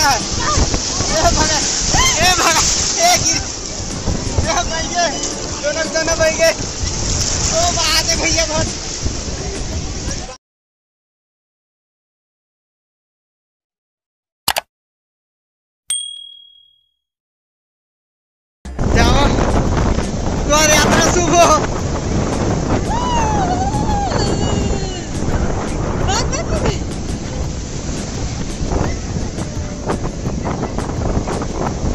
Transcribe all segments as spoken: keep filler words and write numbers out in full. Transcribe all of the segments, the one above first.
ए भगा, ए भगा, ए गिर, ए भाई गे, दोनों, दोनों भाई गे। ओ बात है भैया, बहुत। जाओ, तुम्हारी यात्रा शुभ हो।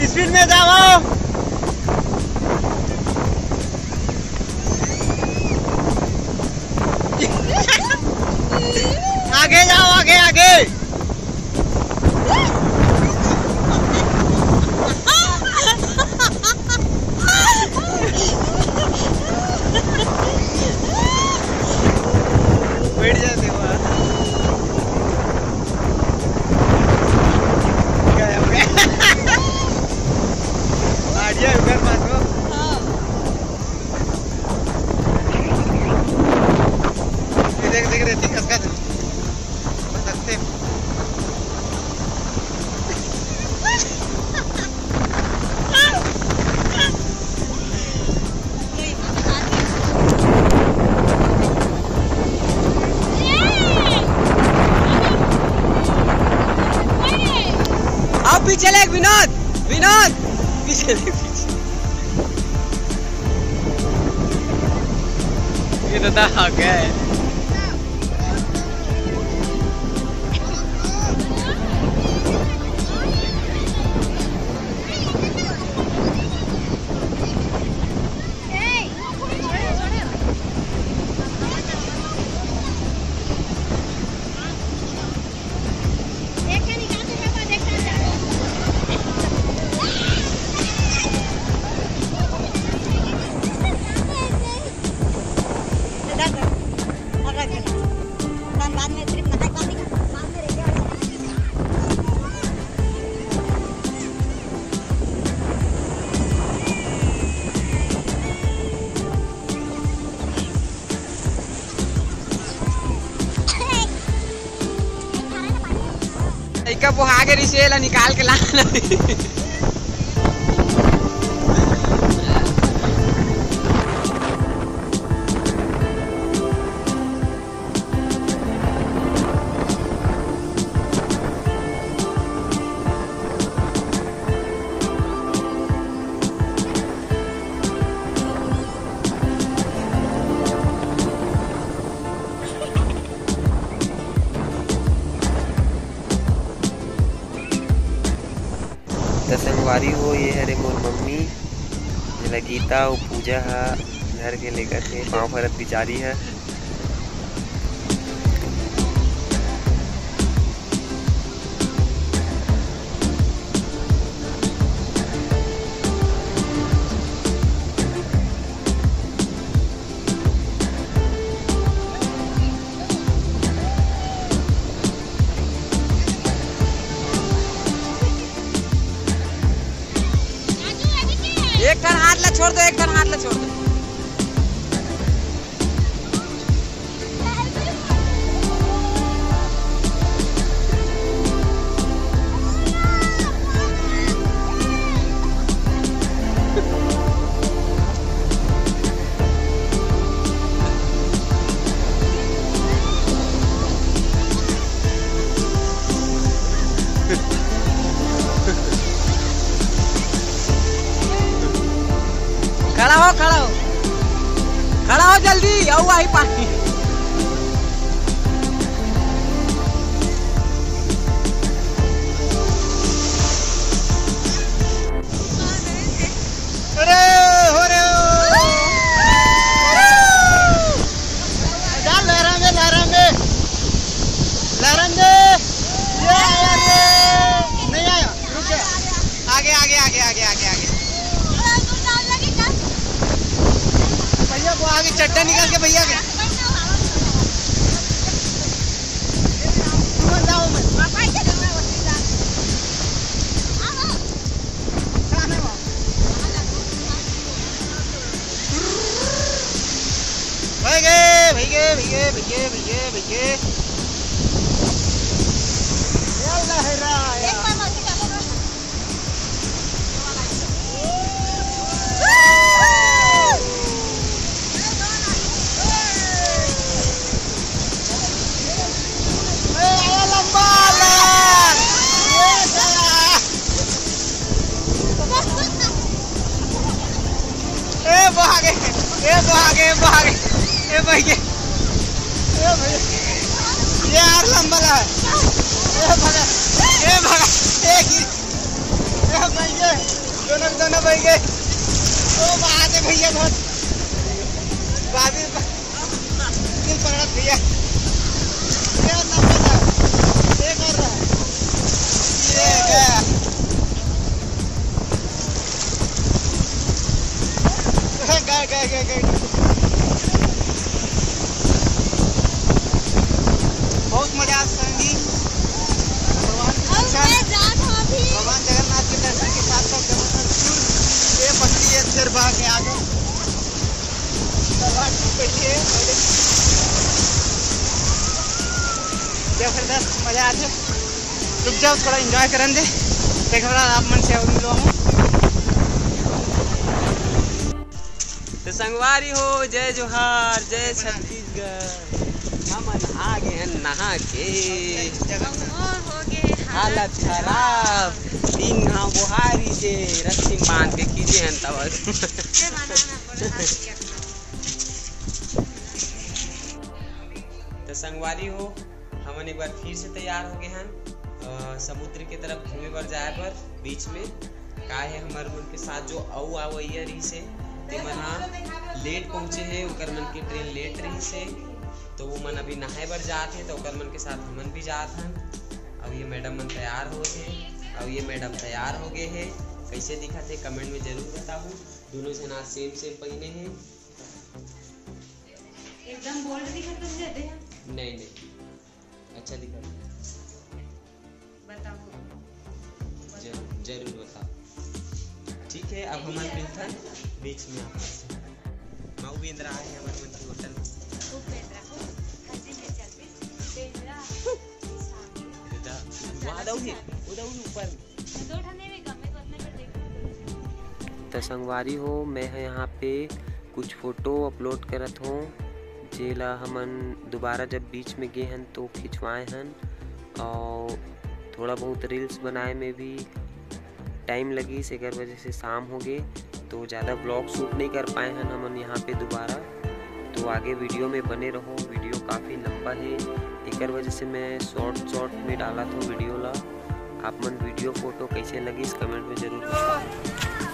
स्पीड में जाओ। आगे जाओ, आगे, आगे। बैठ जाते वहाँ। गया, गया। बढ़िया, उधर बात हो। हाँ। ये देख, देख, रेती खसका दे। बतखते। आओ पीछे ले, विनोद, विनोद, पीछे ले, पीछे। ये दादा आ गया है। लइका बोहा गे रिसे ला निकाल के लाना। त संगवारी हो, ये हरे मोर मम्मी, जेला गीता अउ पूजा ह धर के लेगत हे, पाँव परत बिचारी ह। एक ठन हाथ ला छोड़ दो, एक ठन हाथ ला छोड़ दो। खड़ा हो, खड़ा हो, खड़ा हो जल्दी, अउ आही पानी। अरे, हो रे, हो। जा, लहरा में, लहरा में। लहरा में। ये आया रे। नहीं आया, रुक गया। आगे, आगे, आगे। भैया को आगे चड्डा निकाल के भैया के। तुम जाओ मत। भैगे, भैगे, भैगे, भैगे, भैगे, भैगे। ये अल्लाह है रा, या। ए भाग, ए भाई, ए भाई, ये यार लंबा ला। ए भागा, ए भागा, ए गिर, ए भाई, ये दोनों, दोनों भाई के। ओ बात है भैया, बहुत बाबी, तीन पकड़ा भैया। ये लंबा ला, एक और रहा। ये गया। गए, गए, गए, गए। बहुत मजा आया संगी। भगवान के और दर्शन, मैं जात हूँ अभी। भगवान जगन्नाथ के दर्शन के साथ साथ जगन्नाथ टूर, ये पत्ती है, फिर बह के आ गए। भगवान की बैठी है, जबरदस्त मजा आ गया। रुक जाओ, थोड़ा एंजॉय करन दे। देख रहा आप मन से अभी मिलवा हूँ। तो संगवारी हो, जय जोहार, जय छत्तीसगढ़। हमन आ गए हैं नहा के। अउ मोर हो गए हालत खराब। तीन घाव बोहारी से रस्सी बांध के खींचे हैं तब। के बनाना पड़ा, हाथ किया। तो संगवारी हो, हमन एक बार फिर से तैयार हो गए हन, अ, समुद्र के तरफ घूमे बर जाए बर बीच में। का है, हमर मन के साथ जो अउ आवइया रहिस हे, ते मन ह लेट पहुँचे हे, ओकर मन के ट्रेन लेट रहिस हे, तो वो मन अभी नहाए बर जात हे, तो ओकर मन के साथ हमन भी जात हन। अब ये मैडम मन तैयार होत हे, अब ये मैडम तैयार हो गए हे। कैसे दिखत हे, कमेंट में जरूर बताहू। दोनों झन आज सेम सेम पहिने हे। एकदम बोल्ड दिखत हे। नहीं, नहीं। अच्छा दिखा। बताओ। जरूर, जरूर बताओ। ठीक है, अब हमन मिलथन बीच में आपस में। माऊ बेंदरा आहे हमर मन के होटल में। खूब बेंदरा हो, हंसी में चलती बेंदरा। बेटा, वहाँ दऊ ही, वो दऊ ही ऊपर में। दो ठने भी कम है, तो उतने पर देखो। त संगवारी हो, मैं ह यहाँ पे कुछ फोटो अपलोड करत हों, जेला हमन दोबारा जब बीच में गे हन तो खिंचवाए हन, और थोड़ा बहुत रील्स बनाए में भी टाइम लगिस, एकर वजह से शाम हो गे, तो ज़्यादा व्लॉग शूट नहीं कर पाए हन हमन यहाँ पे दोबारा। तो आगे वीडियो में बने रहो, वीडियो काफ़ी लंबा है, एकर वजह से मैं शॉर्ट शॉर्ट में डालत हों वीडियो ला। आप मन वीडियो फोटो कैसे लगिस, कमेंट में जरूर बताओ।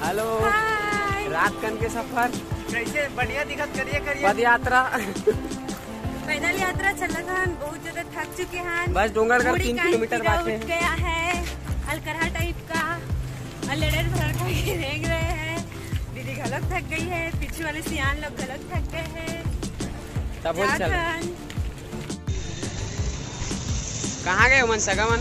हेलो। हाय। रात कन के सफर। कैसे? बढ़िया दिखत, करिए, करिए। पद यात्रा। पैदल यात्रा चलत हन, बहुत ज्यादा थक चुके हन। बस डोंगरगढ़ बूढ़ी तीन कान किलोमीटर पीरा बाटे। उठ गया है, अलकरहा टाइप का, और लड़र भड़र करके रेंग रहे हैं। दीदी घलोक थक गई है, पीछे वाले सियान लोग घलोक थक गए हैं। तब बोल जात चल। हन। कहाँ गए मन सगा मन?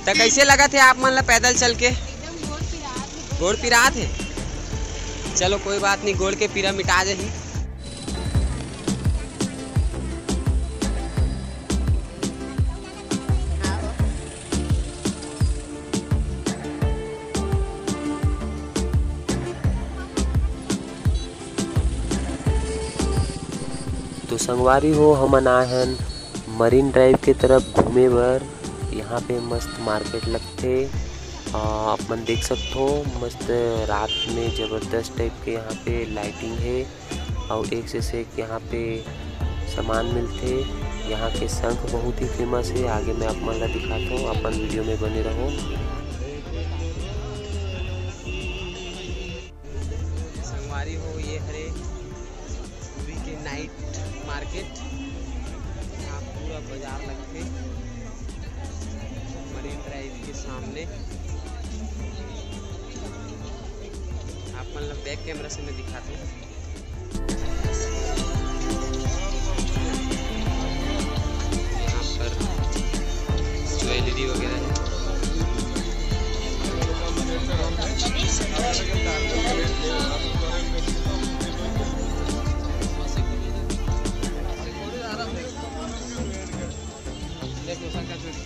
त कैसे लगत हे आप मन ला पैदल चल के? एकदम गोड़ पिरात हे। गोड़ पिरात हे? चलो कोई बात नहीं, गोड़ के पीरा मिटा जाही। तो संगवारी हो, हमन आए हन मरीन ड्राइव के तरफ घूमे बर। यहाँ पे मस्त मार्केट लगथे, आ, आप मन देख सकथो, मस्त रात में जबरदस्त टाइप के यहाँ पे लाइटिंग है। अउ एक से, से एक यहाँ पे सामान मिलथे। यहाँ के शंख बहुत ही फेमस है, आगे मैं आप मन ला दिखात हूँ, अपन वीडियो में बने रहो। संगवारी हो, ये हरे पुरी के नाइट मार्केट, यहाँ पूरा बाजार लगथे मरीन ड्राइव के सामने। आप मन ला बैक कैमरा से मैं दिखात हूँ। यहाँ पर ज्वेलरी वगैरह है। देखो, शंकर चूड़ी।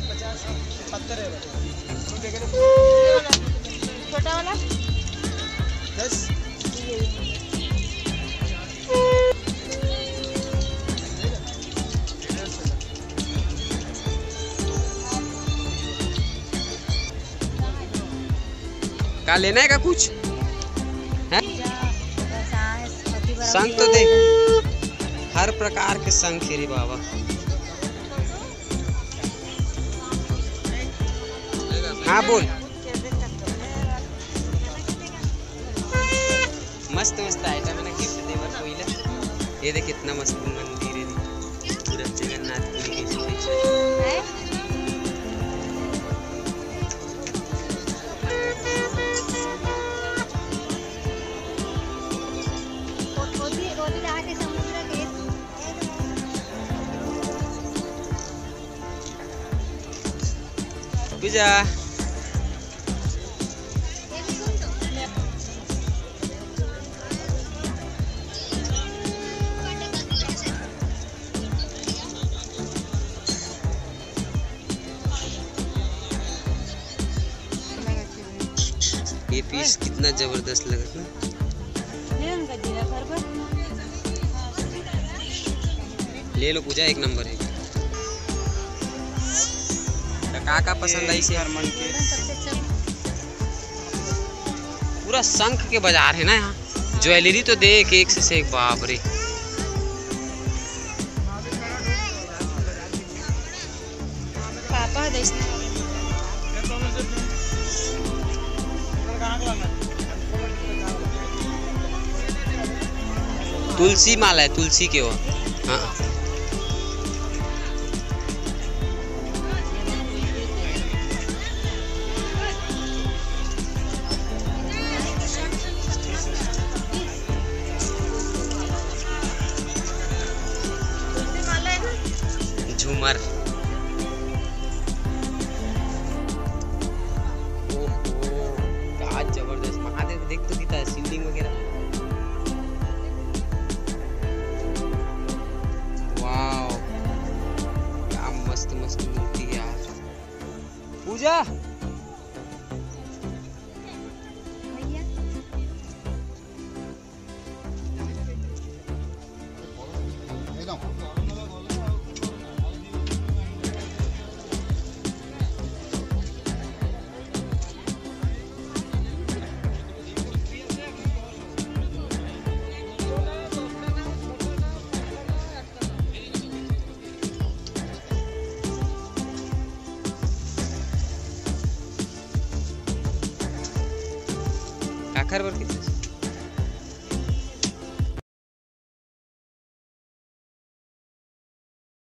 पचास, पचहत्तर है। छोटा वाला? दस। का लेना है का कुछ? हैं? शंख तो देख, हर प्रकार के शंख हे रे बाबा। हाँ, बोल। मस्त मस्त item हे ना gift दे बर कोई ला। ये देख कितना मस्त मंदिर हे, पूरा जगन्नाथ पुरी के जैसे। पूजा। ये piece कितना जबरदस्त लगत ना। ले लो पूजा, एक नंबर हे। त का का पसंद आइस हे? पूरा शंख के बाजार हे ना यहाँ। Jewellery तो देख, एक से एक, बाप रे। पापा ह जइसने। तुलसी माला हे, तुलसी के वो। हाँ। झूमर। ओहो, का जबरदस्त। महादेव देख तो कितना शिवलिंग वगैरह। Wow, क्या मस्त मस्त मूर्ति हे यार। पूजा। काखर बर किथे?